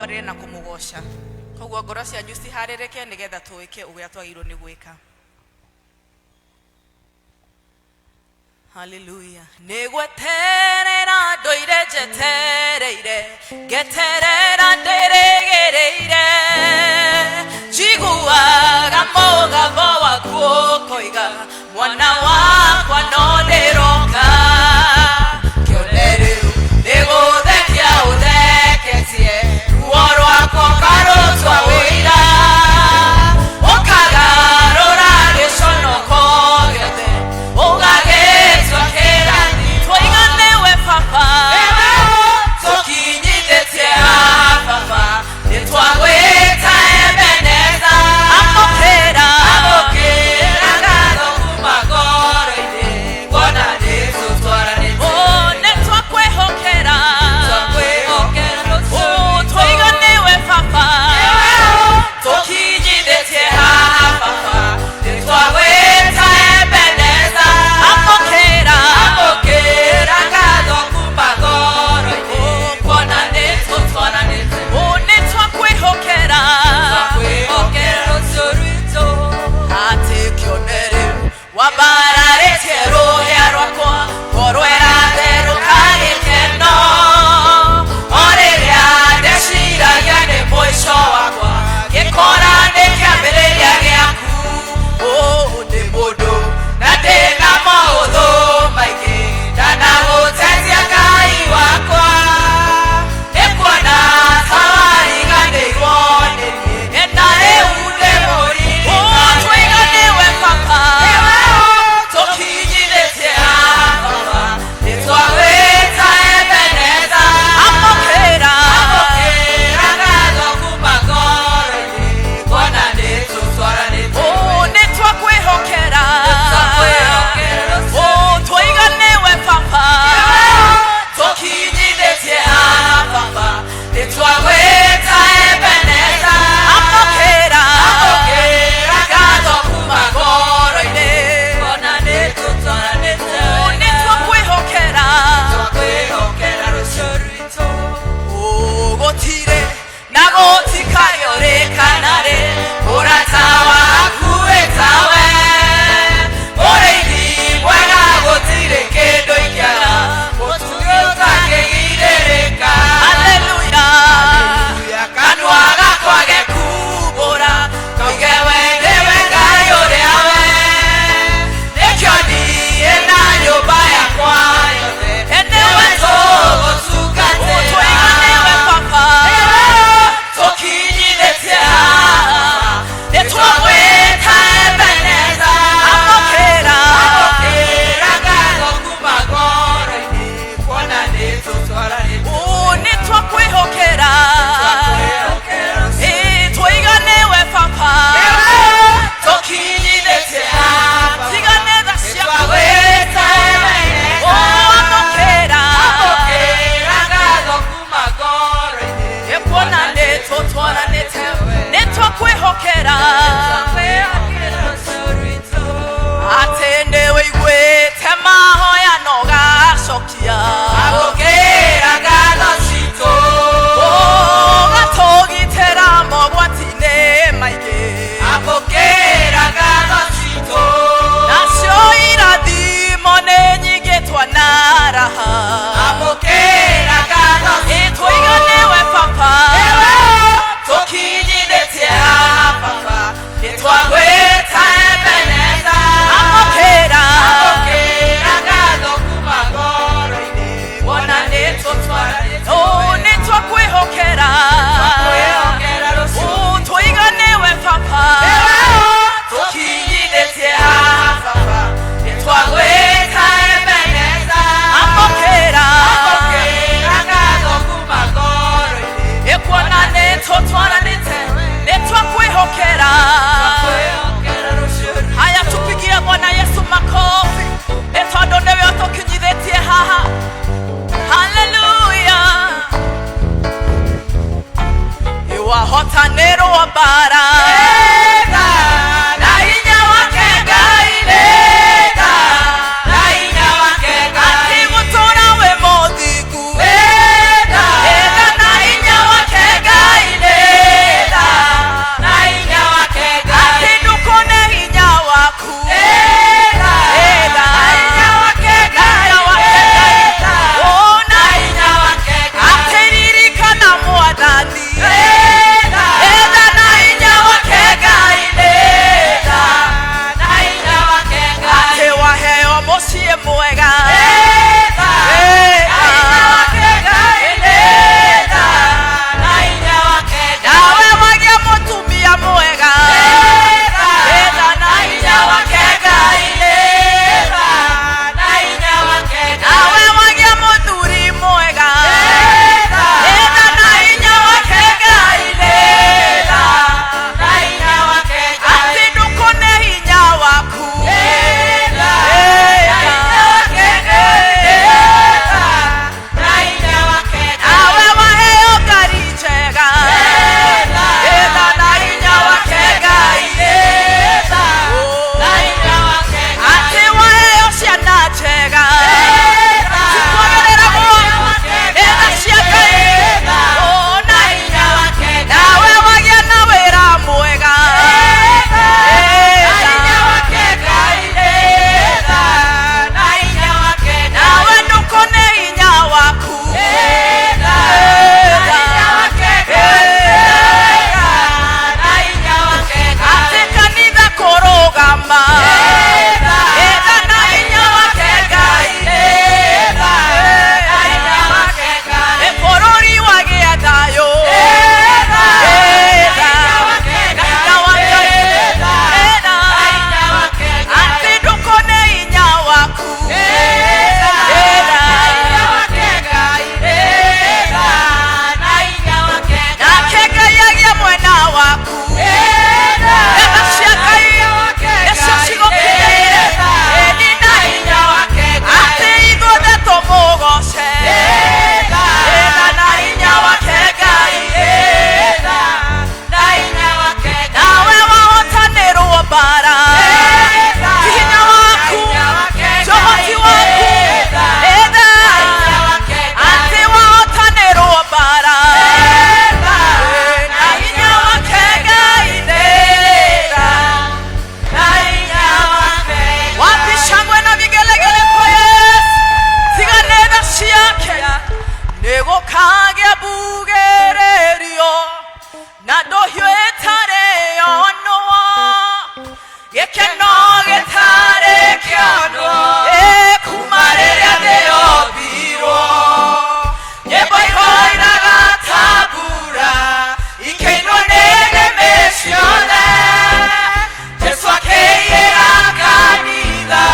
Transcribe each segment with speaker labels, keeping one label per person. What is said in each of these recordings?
Speaker 1: Twanĩrĩre na kũmũgoca. Koguo ngoro cianyu ciharĩrĩke nĩgetha twĩke ũrĩa twagĩrĩirwo nĩ gwĩka. Haleluya. Nĩ gweterera ndũire njetereire, ngeterera ndĩrĩgĩrĩire. Njiguaga mũgambo waku ũkoiga, mwana wakwa no ndĩroka. Kĩone rĩu nĩ gũthekia ũtheketie, ruo rwakwa ũkarũtua wĩira. Ũkagarũra gĩconoko gĩothe, ũgagĩtua kĩrathi. Twoiga nĩwe baba, tũkinyithĩtie haha baba, nĩtwagwĩta Ebeneza. Amũkĩra, amũkĩra ngatho kuma ngoro-inĩ, kuona nĩtũtwaranĩte. Oh, nĩtwakwĩhokera, Oh, twoiga nĩwe baba, tũkinyithĩtie haha baba, nĩtwagwĩta Ebeneza. Amũkĩra, amũkĩra ngatho kuma ngoro-inĩ, kuona nĩtũtwaranĩte. Oh, nĩtwakwĩhokera, atĩ kĩone rĩu wambararĩtie rũhĩa rwakwa, ngoro ĩratherũka gĩkeno. O rĩrĩa ndeciragia nĩ mũico wakwa, ngĩkora nĩ kĩambĩrĩria gĩaku. Ũũ ndĩ mũndũ na ndĩna maũthũ maingĩ, ndanagũtetia Ngai wakwa. Nĩ kuona ta wariganĩirwo nĩ niĩ, na rĩu ndĩ mũririkane. Twoiga nĩwe baba, tũkinyithĩtie haha baba, nĩtwagwĩta Ebeneza. Amũkĩra, amũkĩra ngatho kuma ngoro-inĩ, kuona nĩtũtwaranĩte. Oh, nĩtwakwĩhokera, Oh, twoiga nĩwe baba, tũkinyithĩtie haha baba, nĩtwagwĩta Ebeneza. Amũkĩra, amũkĩra ngatho kuma ngoro-inĩ, kuona nĩtũtwaranĩte. Oh, nĩtwakwĩhokera, Oh, gũtirĩ na gũtikayũrĩkana rĩ, ũrata waku wĩ tawe. Mũrĩithi mwega gũtirĩ kĩndũ ingĩaga, mũtugĩ ũtangĩgirĩrĩka. Haleluya. Kanua gakwa gekumbũra, kauge we nĩwe Ngai ũrĩa we. Nĩkĩo niĩ na nyũmba yakwa yothe, nĩwe tũgũtungatĩra. Twoiga nĩwe baba, tũkinyithĩtie haha, nĩtwagwĩta Ebeneza. Amũkĩra, amũkĩra ngatho kuma ngoro-inĩ, kuona nĩtũtwaranĩte. Oh, nĩtwakwĩhokera, Ĩ, twoiga nĩwe baba, tũkinyithĩtie haha, tiga nĩ tha ciaku. Oh, amũkĩra, amũkĩra ngatho kuma ngoro-inĩ, ĩkuona nĩtũtwaranĩte, nĩtwakwĩhokera, atĩ nĩwĩiguĩte mahoya na ũgacokia. Amũkĩra ngatho citũ. Ũgatũgitĩra mogwati-inĩ maingĩ. Amũkĩra ngatho citũ. Nacio irathimo nĩ nyingĩ twanaraha. Amũkĩra ngatho citũ. Twoiga nĩwe baba, tũkinyithĩtie haha baba, nĩtwagwĩta Ebeneza. Amũkĩra, amũkĩra ngatho kuma ngoro-inĩ, kuona nĩtũtwaranĩte. Oh, nĩtwakwĩhokera, Oh, twoiga nĩwe baba, tũkinyithĩtie haha baba, nĩtwagwĩta Ebeneza. Amũkĩra, amũkĩra ngatho kuma ngoro-inĩ, ĩkuona nĩtũtwaranĩte, nĩtwakwĩhokera. Haya, tupigie Bwana Yesu makofi, nĩ tondũ nĩwe ũtũkinyithĩtie haha. Haleluya. Iwahotanĩrwo mbara na hinya wake Ngai nĩtha, na hinya wake Ngai. Atĩ gũtũũra wĩ mũthingu, Nĩtha na hinya wake Ngai. Mwathani. Etha na hinya wake Ngai, etha na hinya wake Ngai. Atĩ waheo mũciĩ mwega. Etha na hinya wake Ngai, etha na hinya wake Ngai. Nawe wagĩa mũtumia mwega. Etha na hinya wake Ngai, etha na hinya wake Ngai. Nawe wagĩa mũthuri mwega. Etha na hinya wake Ngai, etha na hinya wake Ngai. Atĩ ndũkone hinya waku. Etha na hinya wake Ngai, etha na hinya wake Ngai. Nawe waheo ngari njega. Etha na hinya wake Ngai, etha na hinya wake Ngai. Atĩ waheo ciana njega. Cikwagĩrĩra etha cia Ngai. Oh, na hinya wake Ngai. Nawe wagĩa na wĩra mwega. Etha na hinya wake Ngai, etha na hinya wake Ngai. Nawe ndũkone hinya waku. Etha na hinya wake Ngai, etha na hinya wake Ngai. Atĩ kanitha kũrũgama. Etha na hinya wake Ngai, etha na hinya wake Ngai. Bũrũri wagĩa thayũ. Etha na hinya wake Ngai, etha na hinya wake Ngai. Atĩ ndũkone hinya waku. Etha na hinya wake Ngai, etha na hinya wake Ngai. Nake Ngai agĩe mwena waku. Etha cia Ngai nĩcio cigũkinyĩire. Ĩni na hinya wake Ngai. Atĩ ithuothe tũmũgoce. Etha na hinya wake Ngai, etha na hinya wake Ngai. Nawe wahotanĩrwo mbara. Ti hinya waku, ti ũhoti waku. Etha atĩ wahotanĩrwo mbara. Na hinya wake Ngai, etha na hinya wake. Wapi shangwe na vigelegele kwa Yesu? Tiga nenda ciake nĩgũkagĩa mbugĩrĩrio na ndũhiũ ĩtarĩ yonwo, gĩkeno gĩtarĩ kĩonwo kuma rĩrĩa thĩ yombirwo. Nyĩmbo ikoiraga ta mbura ikĩinwo nĩ nĩmĩ ciothe. Jesu akĩiyĩra kanitha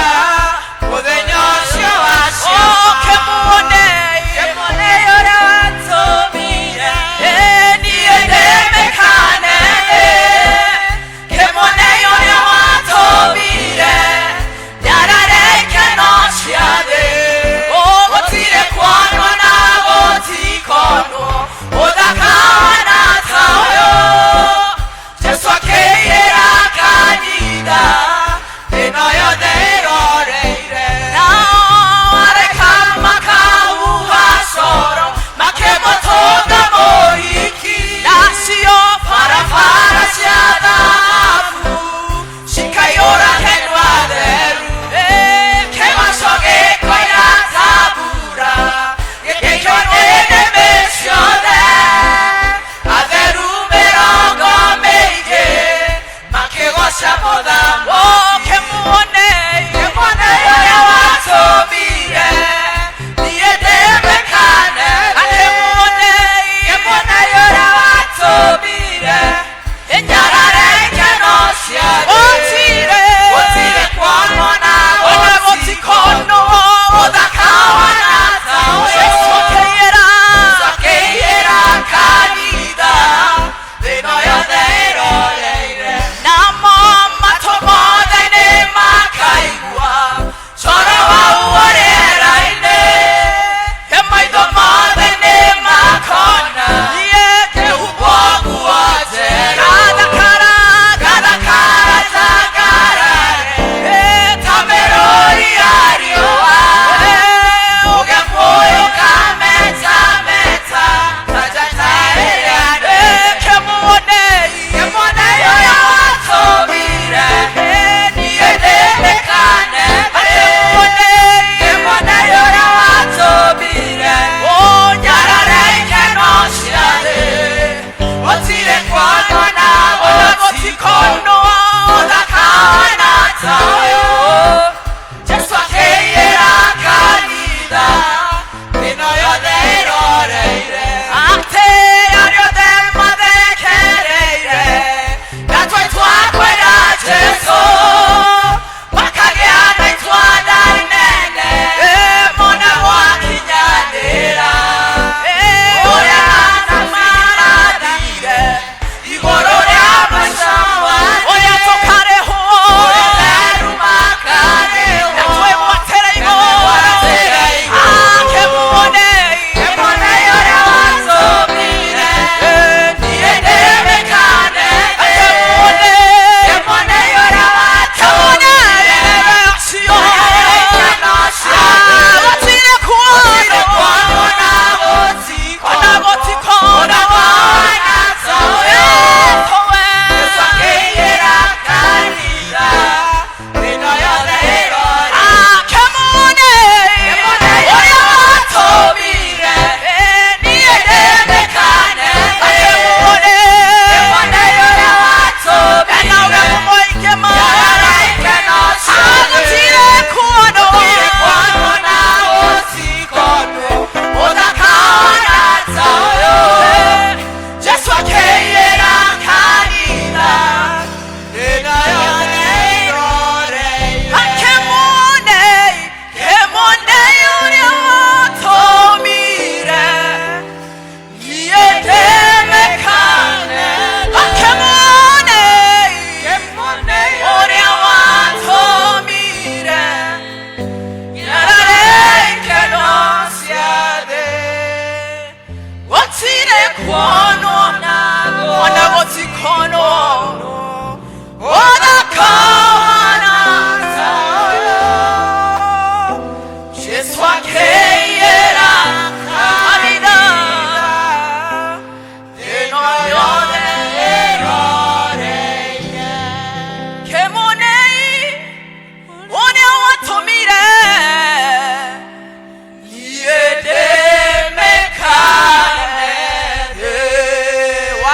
Speaker 1: mũthenya ũcio wa ciama. Kĩmuone, kĩmuone ũrĩa watũmire niĩ ndĩmĩkane. Kĩmuone ũrĩa watũmire nyarare ikeno cia thĩ. Gũtirĩ kuonwo na gũtikonwo ũthaka na ta ũyũ. Jesu akĩiyĩra kanitha ĩno yothe ĩroreire. Nao areka makahuha coro makĩmũtũnga mũhiki. Nacio barabara cia thahabu cikaiyũra henwa theru. Kĩgoco gĩkoira ta mbura gĩkĩikio nĩ nĩmĩ ciothe. Atheru mĩrongo mĩingĩ makĩgoca mũthamaki. Kĩmuone, kĩmuone ũrĩa watũmire niĩ ndĩmĩkane. Akĩmuone, kĩmuone ũrĩa watũmire nyarare ikeno cia thĩ. Gũtirĩ, gũtirĩ kuonwo na gũtikonwo ũthaka wana ta ũyũ. Jesu akĩiyĩra, Jesu akĩiyĩra kanitha thĩno yothe ĩroreire. Namo matũ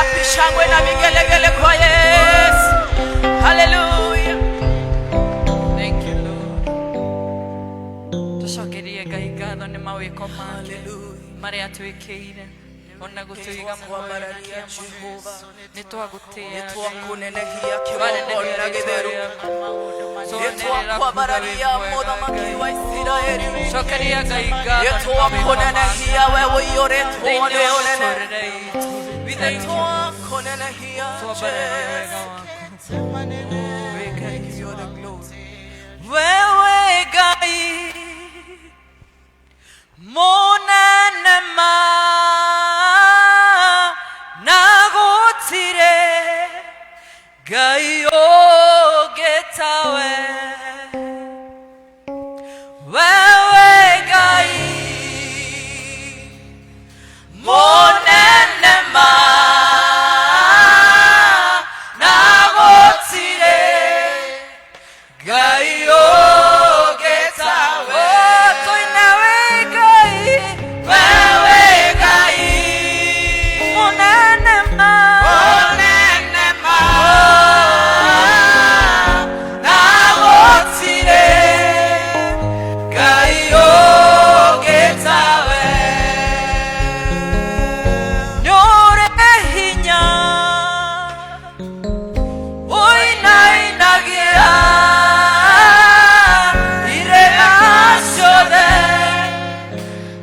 Speaker 1: Wapi shangwe na vigelegele kwa Yesu? Haleluya.
Speaker 2: Thank you, Lord. Tucokerie Ngai ngatho nĩ mawĩko make marĩa atwĩkĩire ona gũtũiga muoyo na kĩama. Nĩ twagũtĩĩa.
Speaker 1: Nĩtwakũnenehia kĩgongona gĩtheru, nĩtwakwambararia mũthamaki wa Isiraeli.
Speaker 2: Cokeria Ngai ngatho nĩ mawĩko make
Speaker 1: Nĩtwakũnenehia we ũiyũrĩtwo
Speaker 2: thĩinĩ
Speaker 1: nĩ
Speaker 2: wa
Speaker 1: ũnene.
Speaker 2: mũtũrĩre witũ. We thank you.
Speaker 1: Nĩtwakũnenehia
Speaker 2: Twambararia wega
Speaker 1: Jesu.
Speaker 2: waku.
Speaker 1: We give you the glory.
Speaker 2: Wewe Ngai mũnene ma na gũtirĩ Ngai ũngĩ tawe. Wewe Ngai mũnene ma na gũtirĩ Ngai ũngĩ tawe. Tũina wĩ Ngai, wewe Ngai mũnene ma,
Speaker 1: Mũnene ma
Speaker 2: na gũtirĩ Ngai ũngĩ tawe. Nĩũrĩ hinya ũinainagia irĩma ciothe,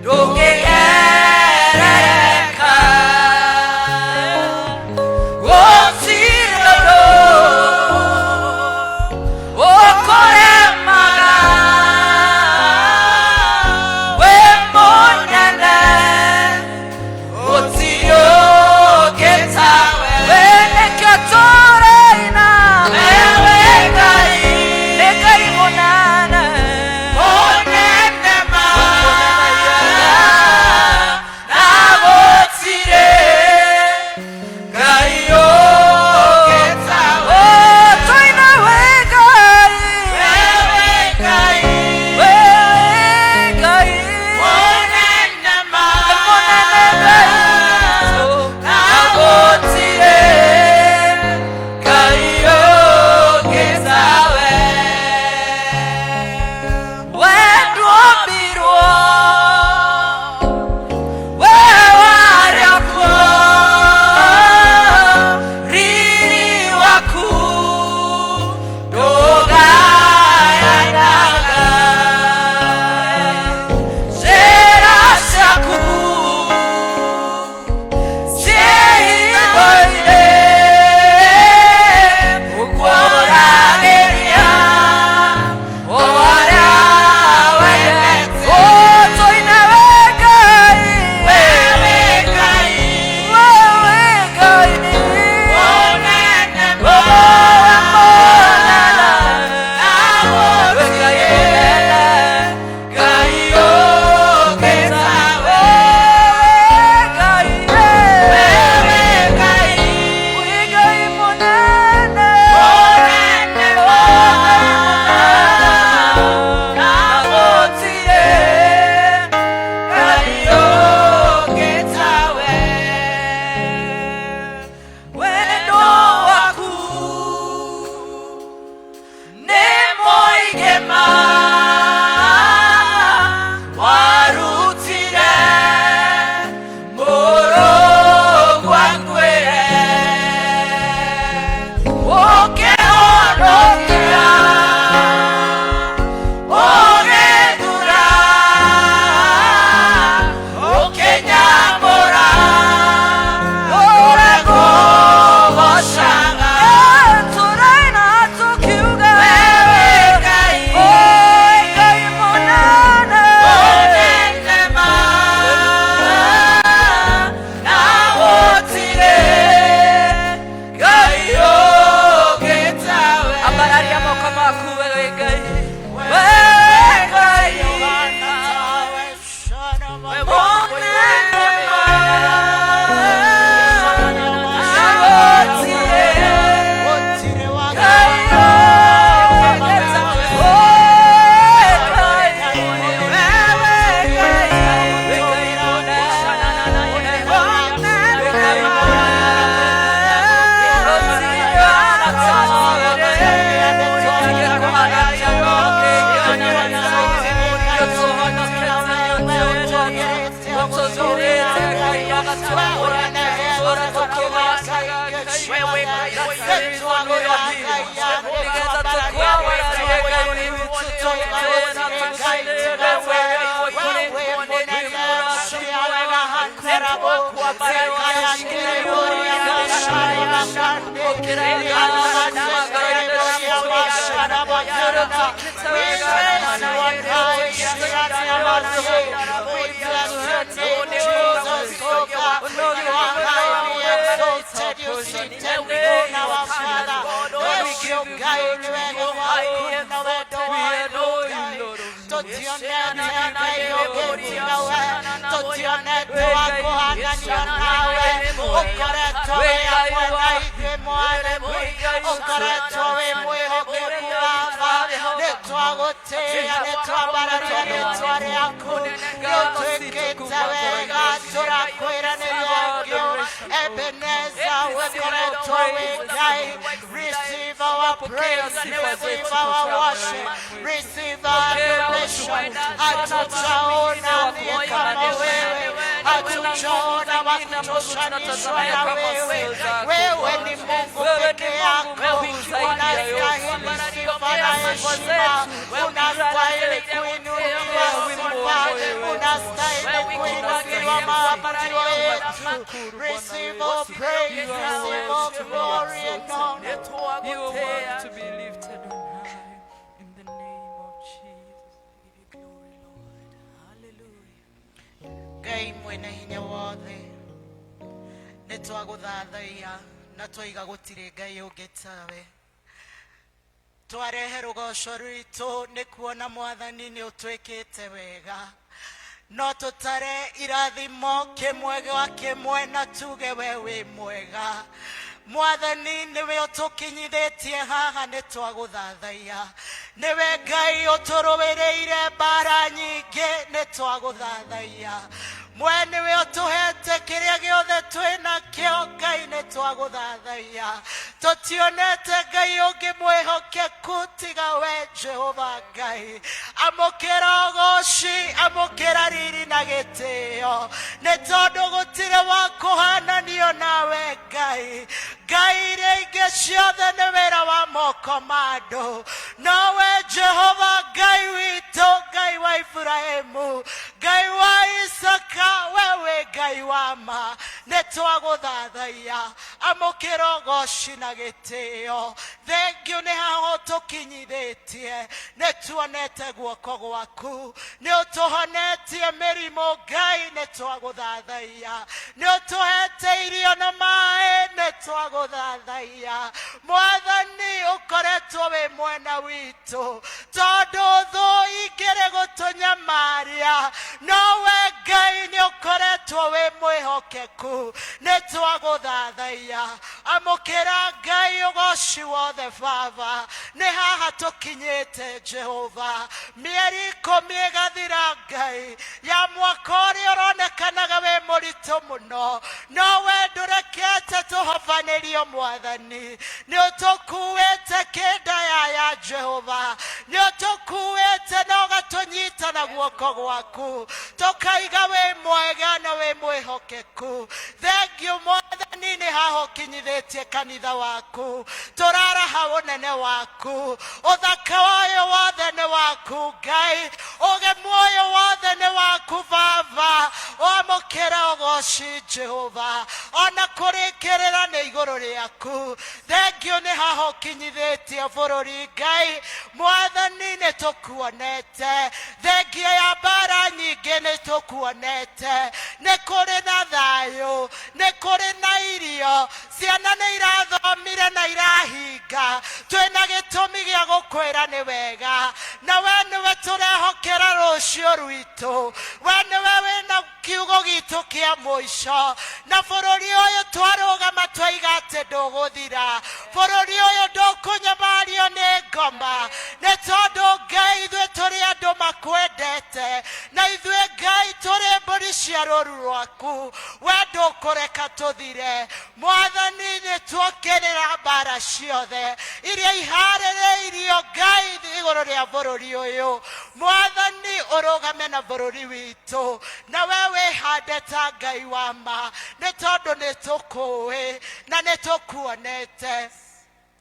Speaker 2: ndũngĩgerereka. Gũtirĩ ũndũ ũkũremaga, wĩ mũnene, gũtirĩ ũngĩ tawe. We nĩkĩo tũraina.
Speaker 1: Wewe Ngai
Speaker 2: Nĩ Ngai mũnene.
Speaker 1: Mũnene ma na gũtirĩ Ngai ũngĩ tawe.
Speaker 2: Oh, tũina wĩ Ngai.
Speaker 1: Wewe Ngai
Speaker 2: Wewe Ngai
Speaker 1: mũnene ma
Speaker 2: mũnene Ngai
Speaker 1: na gũtirĩ Ngai ũngĩ tawe.
Speaker 2: Wendwombirwo we warĩ kuo. That's the reason we are here. Nĩgetha tũkwambararie Ngai witũ, tũgũtĩe na tũcinĩre wega kũrĩ wĩ mũrata mwega hakuhĩ.
Speaker 3: Tũtionete wa kũhananio nawe, ũkoretwo wĩ hamwe na ithuĩ Mwathani, ũkoretwo wĩ mwĩhokeku Baba. Nĩ twagũtĩĩa, nĩ twambararia rĩtwa rĩaku, nĩ ũtwĩkĩte wega, tũrakwĩra nĩ thengiũ. Ebeneza, ũkoretwo wĩ Ngai. Receive our praise, receive our worship, receive our adoration. Hatujaona aliye kama wewe, hatujaona wa kutoshanishwa na wewe. Wewe ni Mungu peke yako, unastahili sifa na heshima, unastahili kuinuliwa sifa, unastahili kuinuliwa maabudu yetu. Receive all praise, receive all glory and honor.
Speaker 2: You are worthy to be lifted on high. In the name of Jesus.
Speaker 1: We give you glory, Lord. Hallelujah.
Speaker 3: Ngai mwene hinya wothe, nĩ twagũthathaiya na twaiga gũtirĩ Ngai ũngĩ tawe. Twarehe rũgoco rwitũ nĩ kuona Mwathani nĩ ũtwĩkĩte wega. No tũtare irathimo kĩmwe gwa kĩmwe na tuge we wĩ mwega. Mwathani, nĩwe ũtũkinyithĩtie haha, nĩ twagũthathaiya. Nĩwe Ngai ũtũrũĩrĩire mbara nyingĩ, nĩ twagũthathaiya. Mwe nĩwe ũtũhete kĩrĩa gĩothe twĩ nakĩo, Ngai, nĩ twagũthathaiya. Tũtionete Ngai ũngĩ mwĩhokeku tiga we Jehova Ngai. Amũkĩra ũgoci, amũkĩra riri na gĩtĩo, nĩ tondũ gũtirĩ wa kũhananio nawe Ngai. Ngai iria ingĩ ciothe nĩ wĩra wa moko ma andũ, nowe Jehova Ngai witũ, Ngai wa Iburahĩmu, Ngai wa Isaka, wewe Ngai wa ma, nĩ twagũthathaiya. Amũkĩra ũgoci na gĩtĩo. Thengiũ nĩ haha ũtũkinyithĩtie, nĩ tuonete guoko gwaku, nĩ ũtũhonetie mĩrimũ Ngai, nĩ twagũthathaiya. Nĩ ũtũhete irio na maĩ, nĩ twagũthathaiya. Mwathani, ũkoretwo wĩ mwena witũ, tondũ thũ ingĩrĩ gũtũnyamaria, nowe Ngai nĩ ũkoretwo wĩ mwĩhokeku, nĩ twagũthathaiya. Amũkĩra Ngai ũgoci wothe Baba. Nĩ haha tũkinyĩte Jehova, mĩeri 10 ĩgathira Ngai ya mwaka ũrĩa ũronekanaga wĩ mũritũ mũno, nowe ndũrekete tũhobanĩrio. Mwathani, nĩ ũtũkuĩte kĩndaya ya Jehova, nĩ ũtũkuĩte na ũgatũnyita na guoko gwaku, tũkaiga wĩ mwega na wĩ mwĩhokeku. Thengiũ Mwathani, nĩ haha ũkinyithĩtie kanitha waku, tũraraha ũnene waku, ũthaka wayo wothe nĩ waku Ngai, ũgemu ũyũ wothe nĩ waku Baba. Wamũkĩra ũgoci Jehova, ona kũrĩkĩrĩra nĩ igũrũ rĩaku. Thengiũ nĩ haha ũkinyithĩtie bũrũri Ngai. Mwathani, nĩ tũkuonete, thengia ya mbara nyingĩ nĩ tũkuonete, nĩ kũrĩ na thayũ, nĩ kũrĩ na irio, ciana nĩ irathomire na irahinga. Twĩna gĩtũmi gĩa gũkwĩra nĩ wega, na we nĩwe tũrehokera rũciũ rwitũ, we nĩwe wĩna kiugo gitũ kĩa mũico. Na bũrũri ũyũ twarũgama twaiga atĩ ndũgũthira, bũrũri ũyũ ndũkũnyamario nĩ ngoma, nĩ tondũ Ngai ithuĩ tũrĩ andũ makwendete, na ithuĩ Ngai tũrĩ mbũri cia rũru rwaku, we ndũkũreka tũthire. Mwathani, nĩ tuokĩrĩra mbara ciothe iria iharĩrĩirio Ngai igũrũ rĩa bũrũri ũyũ. Mwathani, Ũrũgame na bũrũri witũ, na we wĩhande ta Ngai wa ma, nĩ tondũ nĩ tũkũĩ na nĩ tũkuonete.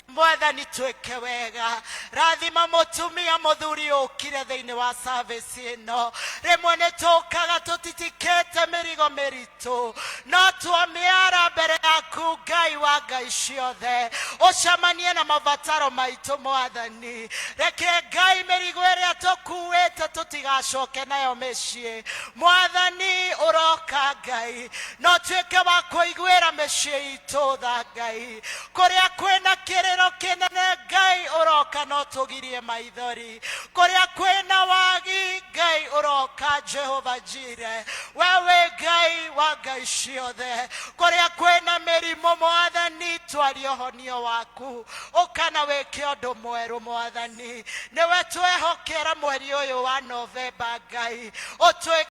Speaker 3: Mwathani, twĩke wega. Rathima mũtumia, mũthuri ũkire thĩinĩ wa service ĩno. Rĩmwe nĩ tũkaga tũtitikĩte mĩrigo mĩritũ, no twamĩara mbere yaku, Ngai wa ngai ciothe, ũcemanie na mabataro maitũ. Mwathani, reke Ngai mĩrigo ĩrĩa tũkuĩte tũtigacoke nayo mĩciĩ. Mwathani, ũroka Ngai no tuĩke wa kũiguĩra mĩciĩ itũ tha. Ngai, kũrĩa kwĩna kĩrĩro kĩnene, Ngai ũroka no tũgirie maithori. Kũrĩa kwĩna wagi, Ngai ũroka, Jehova Jire, wewe Ngai wa ngai ciothe. Kũrĩa kwĩna mĩrimũ, Mwathani, twarie ũhonio waku, ũkana wĩke ũndũ mwerũ. Mwathani, nĩwe twehokera mweri ũyũ wa Novemba. Ngai, ũtwĩke.